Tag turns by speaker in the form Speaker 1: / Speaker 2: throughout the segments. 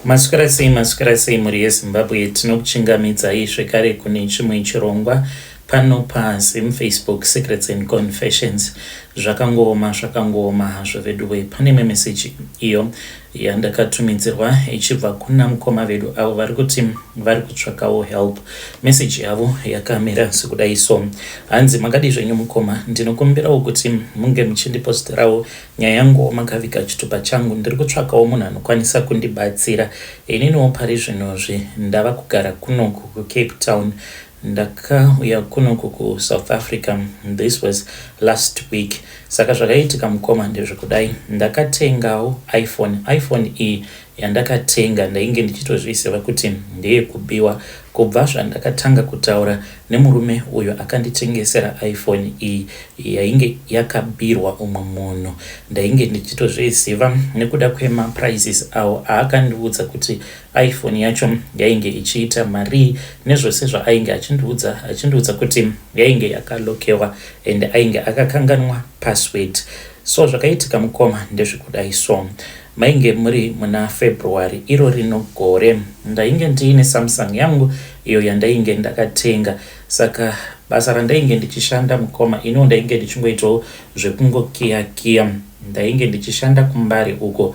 Speaker 1: Maswera sei, maswera sei mhuri yeZimbabwe, tinokuchingamidzai zvekare kune chimwe chirongwa pano paZim Facebook Secrets and Confessions. Zvakangooma, zvakangooma hazvo veduwe. Pane imwe meseji iyo yandakatumidzirwa ichibva kuna mukoma vedu avo vari kuti vari kutsvakawo help. Meseji yavo yakamira sekudai so. Hanzi makadii zvenyu mukoma, ndinokumbirawo kuti munge muchindiposterawo Nyaya yangu makaviga chitupa changu ndiri kutsvakawo munhu anokwanisa kundibatsira. Ininiwo pari zvinozvi ndava kugara kunoku kuCape Town. Ndakauya kunoku kuSouth Africa this was last week. Saka zvakaitika mukoma ndezvekudai ndakatengawo iPhone. iPhone iyi yandakatenga ndainge ndichitozviziva kuti ndeyekubiwa kubva zvandakatanga kutaura nemurume uyo akanditengesera iPhone iyi yainge yakabirwa umwe munhu. Ndainge ndichitozviziva nekuda kwemaprices awo aakandiudza kuti iPhone yacho yainge ichiita marii nezvose zvaainge achindiudza achindiudza kuti yainge yakalokewa and ainge akakanganwa password. So zvakaitika mukoma ndezvekudai so. Mainge muri muna February iro rino gore. Ndainge ndiine Samsung yangu iyo yandainge ndakatenga. Saka basa randainge ndichishanda mukoma iniwo ndainge ndichingoitawo zvekungokiya kiya. Ndainge ndichishanda kuMbare uko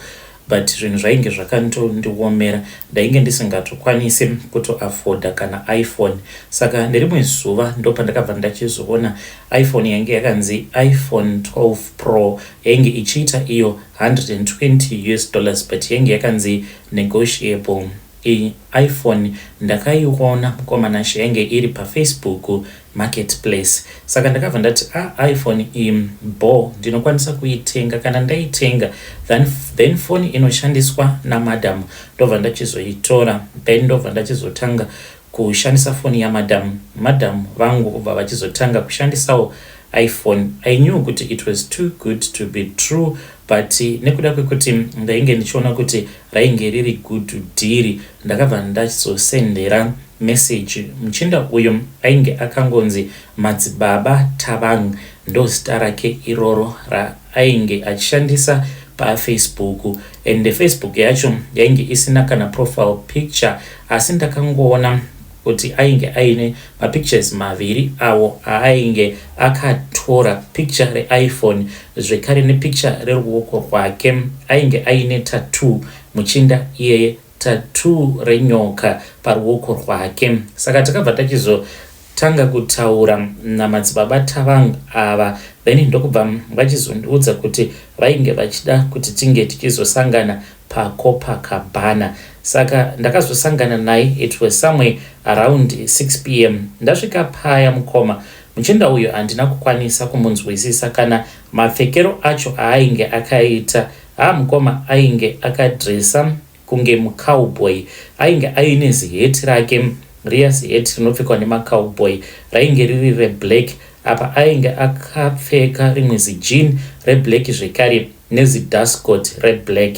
Speaker 1: but zvinhu zvainge zvakantondiomera. Ndainge ndisingatokwanisi kutoafforda kana iPhone. Saka nerimwe zuva ndopandakabva ndachizoona iPhone yainge yakanzi iPhone 12 Pro yainge ichiita iyo 120 us dollars but yainge yakanzi negotiable. Iyi iPhone ndakaiona mukoma Nashe yainge iri paFacebook marketplace saka ndakabva ndati a ah, iPhone iyi bho ndinokwanisa kuitenga kana ndaitenga then, then foni inoshandiswa namadam ndobva ndachizoitora then ndobva ndachizotanga kushandisa foni yamadam madam vangu vobva vachizotanga kushandisawo iPhone. I knew kuti it was too good to be true but nekuda kwekuti ndainge ndichiona kuti rainge riri good dhiri ndakabva ndazosendera message muchinda uyu ainge akangonzi Madzibaba Tavang ndozita rake iroro raainge achishandisa paFacebook and Facebook yacho yainge isina kana profile picture asi ndakangoona kuti ainge aine mapictures maviri awo aainge akatora picture reiPhone zvekare nepicture reruoko rwake. Ainge aine tattoo muchinda iyeye, tattoo renyoka paruoko rwake. Saka takabva tachizotanga kutaura namadzibaba Tavang ava then ndokubva vachizondiudza kuti vainge vachida kuti tinge tichizosangana paCopacabana. Saka ndakazosangana naye it was somewhere around 6 pm. Ndasvika paya mukoma, muchinda uyu handina kukwanisa kumunzwisisa kana mapfekero acho aainge akaita. Haa mukoma ainge akadressa kunge mucowboy. Ainge aine ziheti rake riya ziheti rinopfekwa nemacowboy rainge riri reblack. Apa ainge akapfeka rimwe zijean reblack zvekare nezidustcoat reblack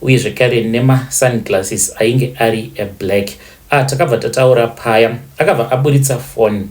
Speaker 1: uye zvekare nema sunglasses ainge ari eblack. Ah takabva tataura paya akabva aburitsa phone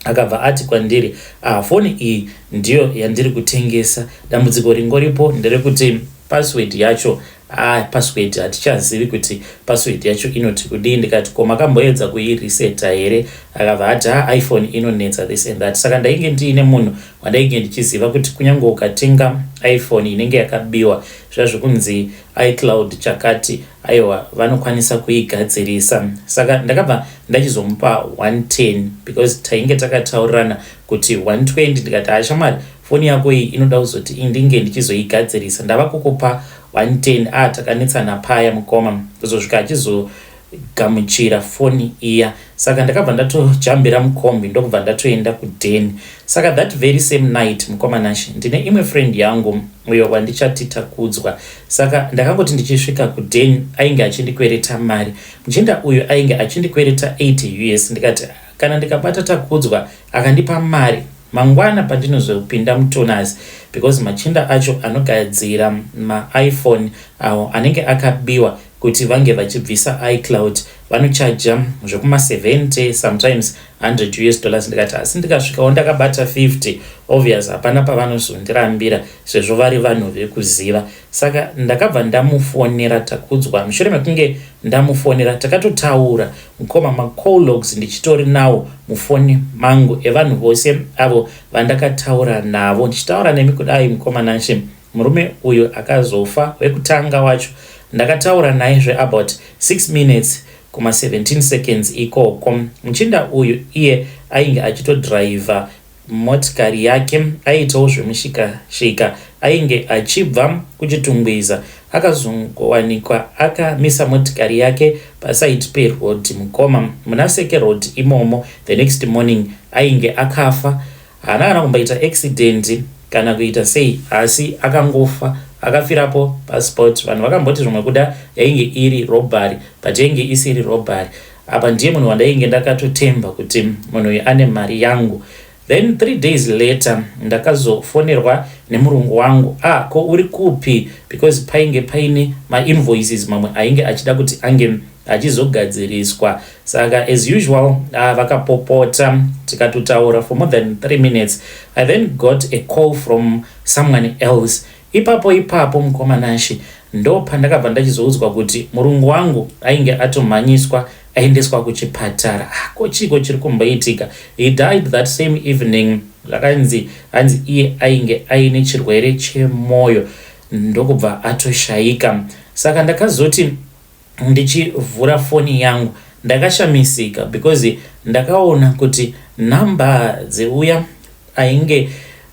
Speaker 1: akabva ati kwandiri ah phone iyi ndiyo yandiri kutengesa dambudziko ringoripo nderekuti password yacho Ah password hatichazivi kuti password yacho inoti kudii ndikati ko makamboedza kuireseta here akabva ati ha iPhone inonetsa this and that saka ndainge ndiine munhu wandainge ndichiziva kuti kunyange ukatenga iPhone inenge yakabiwa zviya zvekunzi iCloud chakati aiwa vanokwanisa kuigadzirisa saka ndakabva ndachizomupa 110 because tainge takataurirana kuti 120 ndikati hashamwari Foni yako iyi inoda kuzoti ndinge ndichizoigadzirisa ndava kukupa 110 ah takanetsana paya mukoma kuzosvika achizogamuchira foni iya saka ndakabva ndatojambira mukombi ndokubva ndatoenda kudheni saka that very same night mukoma Nashe ndine imwe friend yangu uyo wandichati Takudzwa saka ndakangoti ndichisvika kudheni ainge achindikwereta mari muchinda uyu ainge achindikwereta 80 us ndikati kana ndikabata Takudzwa akandipa mari Mangwana pandinozopinda muTonaz because machinda acho anogadzira maiPhone awo anenge akabiwa Kuti vange vachibvisa iCloud vanochaja zvekuma 70, sometimes 100 US dollars. Ndikati asi ndikasvikawo ndakabata 50, obvious hapana pavanozondirambira sezvo vari vanhu vekuziva. Saka ndakabva ndamufonera Takudzwa. Mushure mekunge ndamufonera, takatotaura, mukoma. Macall logs ndichitori nawo mufoni mangu evanhu vose avo vandakataura navo. Ndichitaura nemi kudai, mukoma Nashe, murume uyu akazofa wekutanga wacho ndakataura naye zveabout 6 minutes kuma 17 seconds ikoko. Muchinda uyu iye ainge achitodhiraivha motikari yake, aiitawo zvemushikashika, ainge achibva kuChitungwiza. Akazongowanikwa akamisa motikari yake paside peroad, mukoma, muna Seke Road imomo. The next morning ainge akafa. Haana kana kumboita accident kana kuita sei, asi akangofa, akafirapo paspot. Vanhu vakamboti zvimwe kuda yainge iri robbery, but yainge isiri robbery. Apa ndiye munhu wandainge ndakatotemba kuti munhu uyu ane mari yangu. Then 3 days later ndakazofonerwa nemurungu wangu: "Ah, ko uri kupi?" Because painge paine mainvoices mamwe ainge achida kuti ange achizogadziriswa. Saka as usual, vakapopota, tikatotaura for more than 3 minutes. I then got a call from someone else ipapo ipapo, mukoma Nashe. Ndo pandakabva ndachizoudzwa kuti murungu wangu ainge atomhanyiswa aendeswa kuchipatara. Ah, ko chiko chiri kumboitika? He died that same evening. Zvakanzi hanzi iye ainge aine chirwere chemwoyo, ndokubva atoshayika. Saka ndakazoti ndichivhura foni yangu, ndakashamisika because ndakaona kuti nhamba dzeuya ainge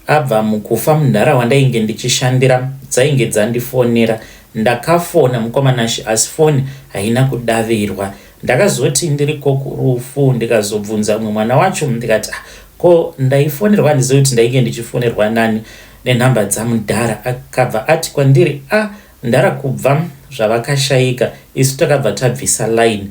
Speaker 1: abva mukufa, munhara wandainge ndichishandira, dzainge dzandifonera. Ndakafona, mukoma Nashe, asi foni haina kudavirwa. Ndakazoti ndiriko kurufu, ndikazobvunza umwe mwana wacho, ndikati, "Ah, ko ndaifonerwa, handizivi kuti ndainge ndichifonerwa nani nenhamba dzamudhara." Akabva ati kwandiri, "A ah, ndara kubva zvavakashayika isu takabva tabvisa line."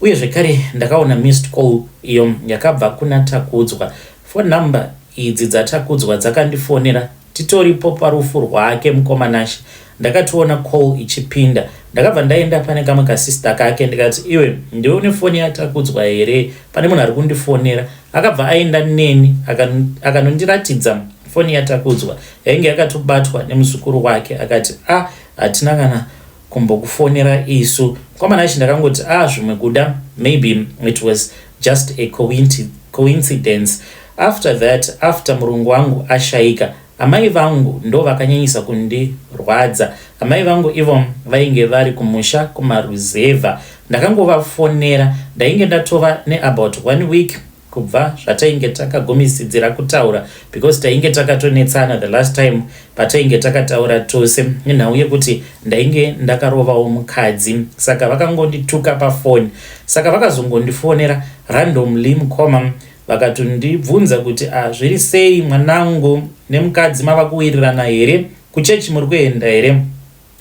Speaker 1: Uye zvekare ndakaona missed call iyo yakabva kuna Takudzwa. Phone number idzi dzaTakudzwa dzakandifonera titoripo parufu rwake, mukoma Nashe. Ndakatoona call ichipinda. Ndakabva ndaenda pane kamwe kasista kake, ndikati, "Iwe, ndiwe une foni yaTakudzwa here? Pane munhu ari kundifonera." Akabva aenda neni, akanondiratidza foni yaTakudzwa yainge yakatobatwa nemuzukuru wake. Akati, "A ah, hatina kana kumbokufonera isu." Mukoma Nashe, ndakangoti, "A ah, zvimwe kuda maybe it was just a coincidence." After that, after murungu wangu ashayika, amai vangu ndo vakanyanyisa kundirwadza. Amai vangu ivo vainge vari kumusha kumaruzevha. Ndakangovafonera, ndainge ndatova neabout one week kubva zvatainge takagumisidzira kutaura, because tainge takatonetsana the last time patainge takataura tose nenhau yekuti ndainge ndakarovawo mukadzi. Saka vakangondituka pafoni. Saka vakazongondifonera randomly, mukoma, vakatondibvunza kuti, "Ah, zviri sei mwanangu, nemukadzi mava kuwirirana here? Kuchechi muri kuenda here?"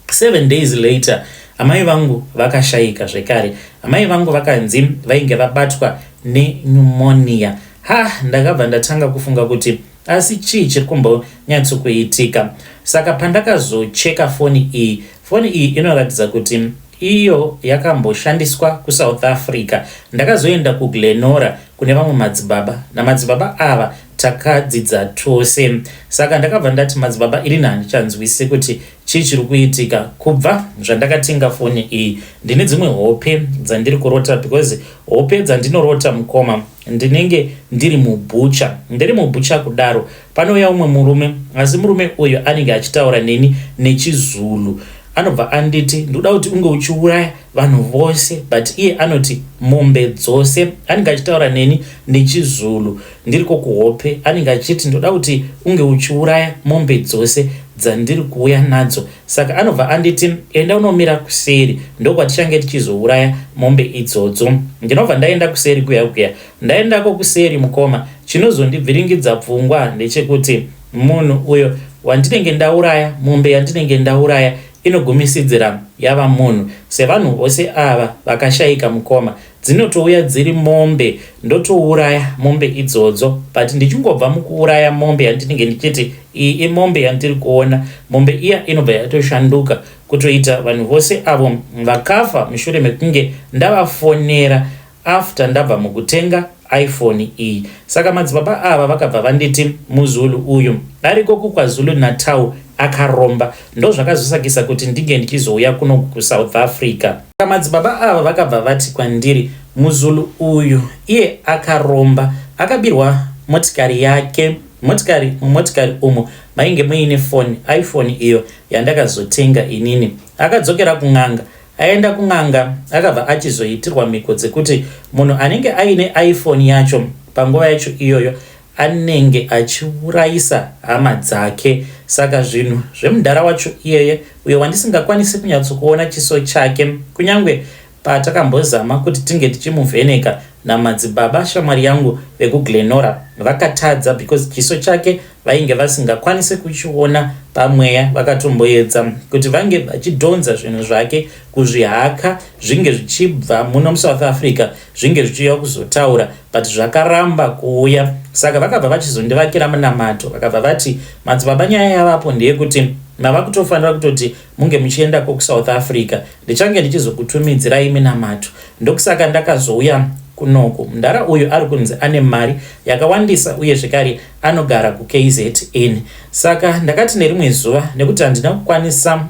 Speaker 1: 7 days later amai vangu vakashayika zvekare. Amai vangu vakanzi vainge vabatwa nepneumonia. Ha, ndakabva ndatanga kufunga kuti asi chii chiri kumbonyatsokuitika? Saka pandakazocheka foni iyi, foni iyi inoratidza kuti iyo yakamboshandiswa kuSouth Africa. Ndakazoenda kuGlenora kune vamwe madzibaba, namadzibaba ava takadzidza tose. Saka ndakabva ndati, "Madzibaba, ini handichanzwisi kuti chii chiri kuitika. Kubva zvandakatenga foni iyi, ndine dzimwe hope dzandiri kurota, because hope dzandinorota, mukoma, ndinenge ndiri mubhucha. Ndiri mubhucha kudaro, panouya umwe murume, asi murume uyu anenge achitaura neni nechiZulu. Anobva anditi, 'Ndoda kuti unge uchiuraya vanhu vose,' but iye anoti mombe dzose. Anenge achitaura neni nechiZulu ndiriko kuhope. Anenge achiti, 'Ndoda kuti unge uchiuraya mombe dzose dzandiri kuuya nadzo.' Saka anobva anditi, 'Enda unomira kuseri, ndokwatichange tichizouraya mombe idzodzo.' Ndinobva ndaenda kuseri kuya kuya. Ndaendako kuseri, mukoma, chinozondibviringidza pfungwa ndechekuti munhu uyo wandinenge ndauraya, mombe yandinenge ndauraya inogumisidzira yava munhu. Sevanhu vose ava vakashayika, mukoma, dzinotouya dziri mombe, ndotouraya mombe idzodzo. But ndichingobva mukuuraya mombe yandinenge ndichiti iyi imombe yandiri kuona, mombe iya inobva yatoshanduka kuita munhu." Kutoita vanhu vose avo vakafa mushure mekunge ndavafonera after ndabva mukutenga iPhone iyi. Saka madzibaba ava vakabva vanditi muZulu uyu ariko kuKwaZulu Natal akaromba. Ndozvakazosakisa kuti ndinge ndichizouya kuno kuSouth Africa. Saka madzibaba ava vakabva vati kwandiri muZulu uyu iye akaromba, akabirwa motikari yake. Motikari, mumotikari umu mainge muine foni, iPhone iyo yandakazotenga inini. Akadzokera kun'anga. Aenda kun'anga akabva achizoitirwa mhiko dzekuti munhu anenge aine iPhone yacho panguva yacho iyoyo anenge achiurayisa hama dzake. Saka zvinhu zvemudhara wacho iyeye uyo wandisingakwanisi kunyatsokuona chiso chake kunyangwe Patakambozama kuti tinge tichimuvheneka namadzibaba shamwari yangu vekuGlenora vakatadza because chiso chake vainge vasingakwanise kuchiona pamweya. Vakatomboedza kuti vange vachidhonza zvinhu zvake kuzvihaka zvinge zvichibva muno muSouth Africa zvinge zvichiuya kuzotaura but zvakaramba kuuya. Saka vakabva vachizondivakira munamato vakabva vati madzibaba nyaya yavapo ndeyekuti mava kutofanira kutoti munge muchiendako kuSouth Africa ndichange ndichizokutumidzirai minamato ndokusaka ndakazouya kunoku. Mudhara uyu ari kunzi ane mari yakawandisa uye zvekare anogara kuKZN. Saka ndakati nerimwe zuva nekuti handina kukwanisa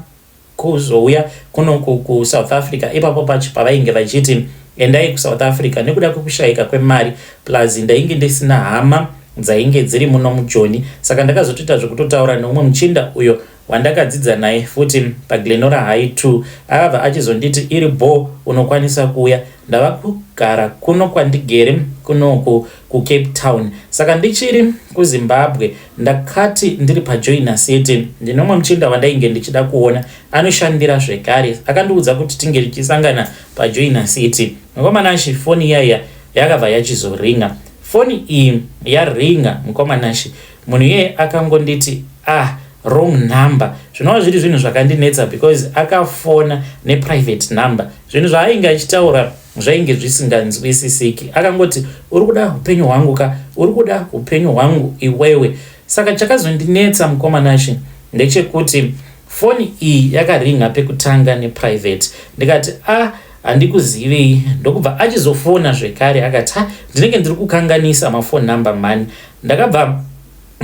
Speaker 1: kuzouya kunoku kuSouth Africa ipapo pacho pavainge vachiti endai kuSouth Africa nekuda kwekushaika kwemari plus ndainge ndisina hama dzainge dziri muno muJoni saka ndakazotoita zvekutotaura neumwe muchinda uyo wandakadzidza naye futi paGlenora High 2 akabva achizonditi iri bhoo unokwanisa kuuya ndava kugara kuno kwandigere kunoku kuCape Town saka ndichiri kuZimbabwe ndakati ndiri paJoina City ndinomwe muchinda wandainge ndichida kuona anoshandira zvekare akandiudza kuti tinge tichisangana paJoina City mukoma Nashy foni iyaiya yakabva yachizoringa foni iyi yaringa mukoma Nashy Munhu iyeye akangonditi ah wrong number zvinova zviri zvinhu zvakandinetsa because akafona neprivate number. Zvinhu zvaainge achitaura zvainge zvisinganzwisisiki. Akangoti uri kuda upenyu hwangu ka, uri kuda upenyu hwangu iwewe. Saka chakazondinetsa mukoma Nashe ndechekuti foni iyi yakaringa pekutanga neprivate ndikati ah handikuzivei ndokubva achizofona zvekare akati ha ndinenge ndiri kukanganisa mafone number mhani Ndakabva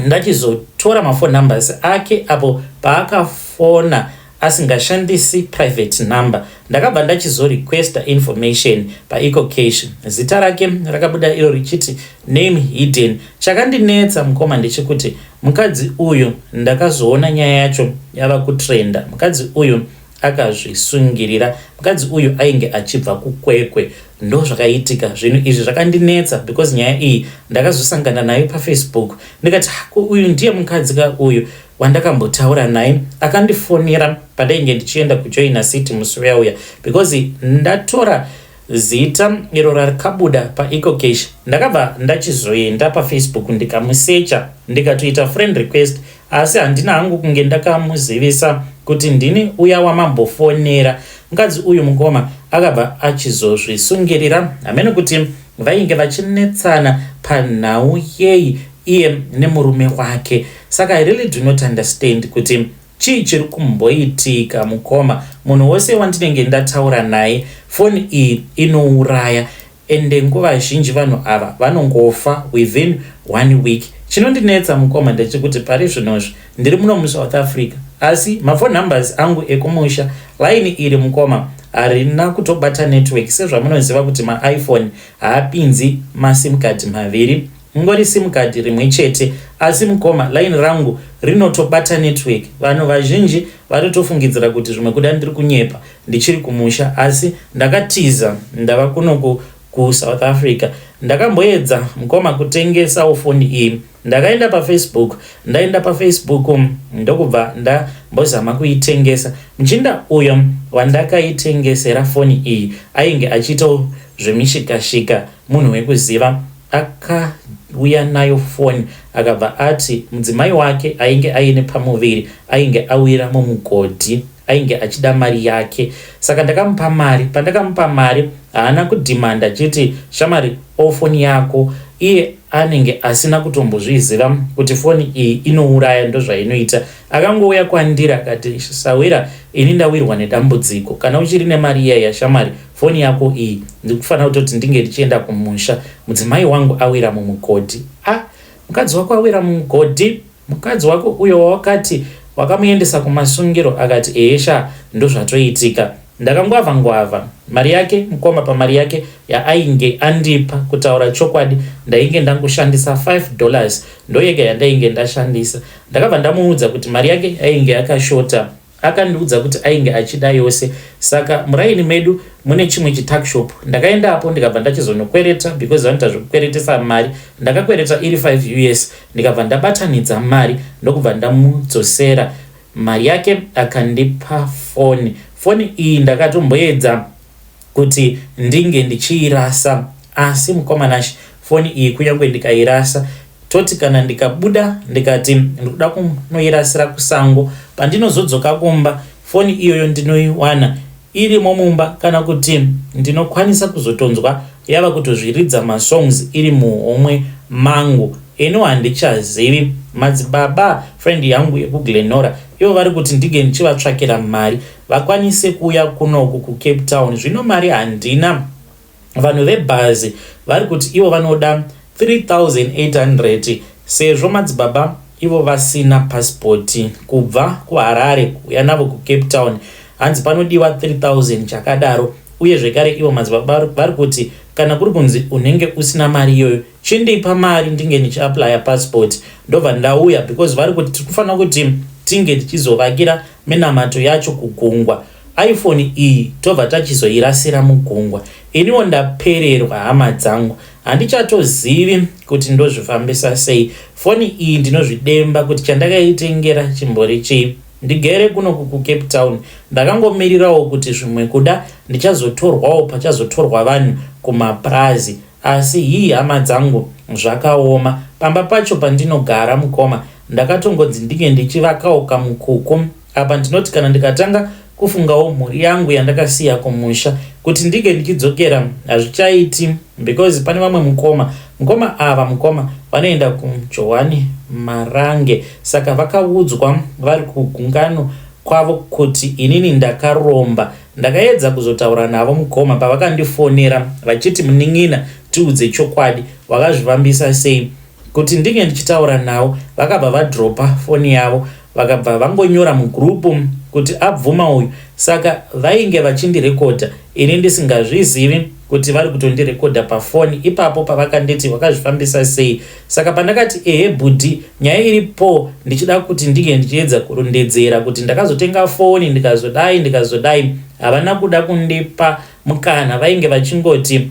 Speaker 1: ndachizotora maphone numbers ake apo paakafona asingashandisi private number. Ndakabva ndachizorequesta information paEcocash. Zita rake rakabuda iro richiti name hidden. Chakandinetsa mukoma ndechekuti mukadzi uyu ndakazoona nyaya yacho yava kutrenda. Mukadzi uyu akazvisungirira. Mukadzi uyu ainge achibva kuKwekwe. Ndozvakaitika zvinhu izvi zvakandinetsa because nyaya iyi ndakazosangana nayo paFacebook ndikati ko uyu ndiye mukadzi ka uyu wandakambotaura naye akandifonera pandainge ndichienda kuJoina City musi uya uya because ndatora zita iro rakabuda paEcocash ndakabva ndachizoenda paFacebook ndikamusecha ndikatoita friend request Asi handina hangu kunge ndakamuzivisa kuti ndini uya wamambofonera. Mukadzi uyu mukoma akabva achizozvisungirira hameno kuti vainge vachinetsana panhau yei iye nemurume wake. Saka I really do not understand kuti chii chiri kumboitika mukoma. Munhu wose wandinenge ndataura naye foni iyi inouraya Ende nguva zhinji vanhu ava vanongofa within one week. Chinondinetsa mukoma ndechekuti pari zvinozvi ndiri muno muSouth Africa asi maphone numbers angu ekumusha line iri mukoma harina kutobata network sezvamunoziva kuti maiPhone haapinzi masim card maviri ingori sim card rimwe chete asi mukoma line rangu rinotobata network vanhu vazhinji vanotofungidzira kuti zvimwe kuda ndiri kunyepa Ndichiri kumusha asi ndakatiza ndava kuno kuSouth Africa. Ndakamboedza mukoma kutengesawo foni iyi. Ndakaenda paFacebook, ndaenda paFacebook ndokubva ndambozama kuitengesa. Muchinda uyo wandakaitengesera foni iyi ainge achiitawo zvemishikashika munhu wekuziva. Akauya nayo foni akabva ati mudzimai wake ainge aine pamuviri ainge awira mumugodhi. Ainge achida mari yake saka ndakamupa mari. Pandakamupa mari haana kudhimanda achiti shamwari o foni yako. Iye Anenge asina kutombozviziva kuti foni iyi inouraya, ndozvainoita. Akangouya kwandiri akati, "Sawira, ini ndawirwa nedambudziko. Kana uchiri nemari iya yashamwari, foni yako iyi, ndikufanira kutoti ndinge ndichienda kumusha. Mudzimai wangu awira mumugodhi." "A ah, mukadzi wako awira mumugodhi? Mukadzi wako uyo wawakati wakamuendesa kumasungiro?" Akati, "Ehe sha, ndozvatoitika." Ndakangwavha ngwavha mari yake, mukoma. Pamari yake yaainge andipa, kutaura chokwadi, ndainge ndangoshandisa $5, ndoyega yandainge ndashandisa. Ndakabva ndamuudza kuti mari yake yainge yakashota. Akandiudza kuti ainge achida yose. Saka muraini medu mune chimwe chituckshop, ndakaendapo ndikabva ndachizonokwereta, because vanoita zvekukweretesa mari. Ndakakwereta iri 5 US, ndikabva ndabatanidza mari, ndokubva ndamudzosera mari yake, akandipa foni. Foni iyi ndakatomboedza kuti ndinge ndichiirasa, asi mukoma Nashi, foni iyi kunyange ndikairasa, toti kana ndikabuda ndikati ndikuda kunoirasira kusango, pandinozodzoka kumba foni iyoyo ndinoiwana irimo mumba, kana kuti ndinokwanisa kuzotonzwa yava kutozviridza masongs iri muhomwe mangu. Ino handichazivi. Madzibaba, friend yangu yekuGlenora, ivo vari kuti ndinge ndichivatsvakira mari vakwanise kuuya kunoku kuCape Town. Zvino mari handina. Vanhu vebhazi vari kuti ivo vanoda 3800, sezvo madzibaba ivo vasina pasipoti. Kubva kuHarare kuuya navo kuCape Town, hanzi panodiwa 3000 chakadaro. Uye zvekare ivo madzibaba vari kuti kana kuri kunzi unenge usina mari iyoyo, chindipa mari ndinge ndichiapplya passport, ndobva ndauya, because vari kuti tiri kufanira kuti tinge tichizovakira minamato yacho kugungwa, iPhone iyi tobva tachizoirasira mugungwa. Iniwo ndapererwa, hama dzangu, handichatozivi kuti ndozvifambisa sei. Foni iyi ndinozvidemba kuti chandakaitengera chimbori chii. Ndigere kunoku kuCape Town, ndakangomirirawo kuti zvimwe kuda ndichazotorwawo pachazotorwa vanhu kumapurazi, asi hii, hama dzangu, zvakaoma. Pamba pacho pandinogara, mukoma, ndakatongonzi ndinge ndichivakawo kamukuku apa. Ndinoti kana ndikatanga kufungawo mhuri yangu yandakasiya kumusha, kuti ndinge ndichidzokera hazvichaiti, because pane vamwe mukoma, mukoma ava, mukoma vanoenda kuJohani Marange. Saka vakaudzwa vari kugungano kwavo kuti inini ndakaromba. Ndakaedza kuzotaura navo, mukoma, pavakandifonera vachiti, "Munin'ina, tiudze chokwadi, wakazvifambisa sei?" Kuti ndinge ndichitaura navo, vakabva vadropa foni yavo, vakabva vangonyora mugrupu kuti, "Abvuma uyu." Saka vainge vachindirekodha ini ndisingazvizivi kuti vari kutondirekodha pafoni ipapo pavakanditi, "Wakazvifambisa sei?" Saka pandakati, "Ehe bhudhi, nyaya iripo," ndichida kuti ndinge ndichiedza kurondedzera kuti ndakazotenga foni, ndikazodai, ndikazodai, havana kuda kundipa mukana. Vainge vachingoti,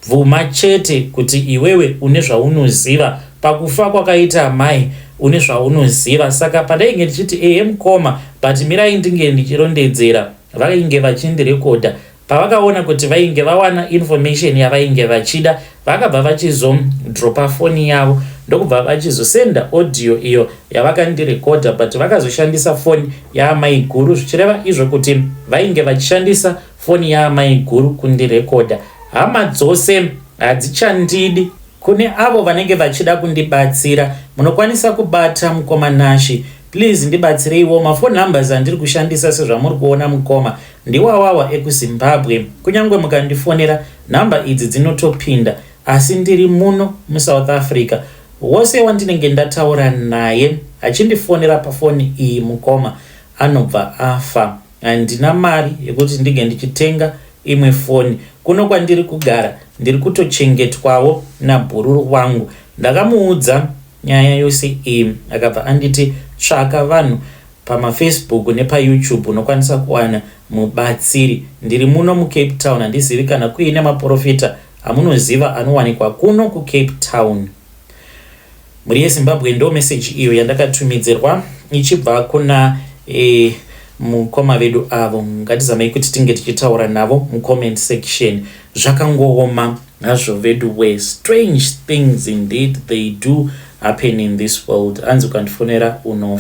Speaker 1: "Bvuma chete kuti iwewe une zvaunoziva pakufa kwakaita mai, une zvaunoziva." Saka pandainge ndichiti, "Ehe mukoma, but mirai ndinge ndichirondedzera," vainge vachindirekodha. Pavakaona kuti vainge vawana information yavainge vachida, vakabva vachizodropa foni yavo, ndokubva vachizosenda audio iyo yavakandirekodha, but vakazoshandisa foni yaamai guru, zvichireva izvo kuti vainge vachishandisa foni yaamai guru kundirekodha. Hama dzose hadzichandidi. Kune avo vanenge vachida kundibatsira, munokwanisa kubata mukoma Nashi. Please ndibatsireiwo. Mafone numbers andiri kushandisa, sezvamuri kuona, mukoma, ndiwawawa ekuZimbabwe. Kunyange mukandifonera, nhamba idzi dzinotopinda, asi ndiri muno muSouth Africa. Wose wandinenge ndataura naye achindifonera pafoni iyi, mukoma, anobva afa. Handina mari yekuti ndinge ndichitenga imwe foni. Kuno kwandiri kugara ndiri kutochengetwawo nabhururu wangu. Ndakamuudza nyaya yose iyi, akabva anditi, "Tsvaka vanhu pamaFacebook nepaYouTube, unokwanisa kuwana mubatsiri." Ndiri muno muCape Town, handizivi kana kuine maprofita amunoziva anowanikwa kuno kuCape Town. Mhuri yeZimbabwe, ndo meseji iyo yandakatumidzirwa ichibva kuna mukoma vedu avo. Ngatizamei kuti tinge tichitaura navo mucomment section. Zvakangooma hazvo vedu we. Strange things indeed, they do happen in this world. Anzi ukandifonera unofa.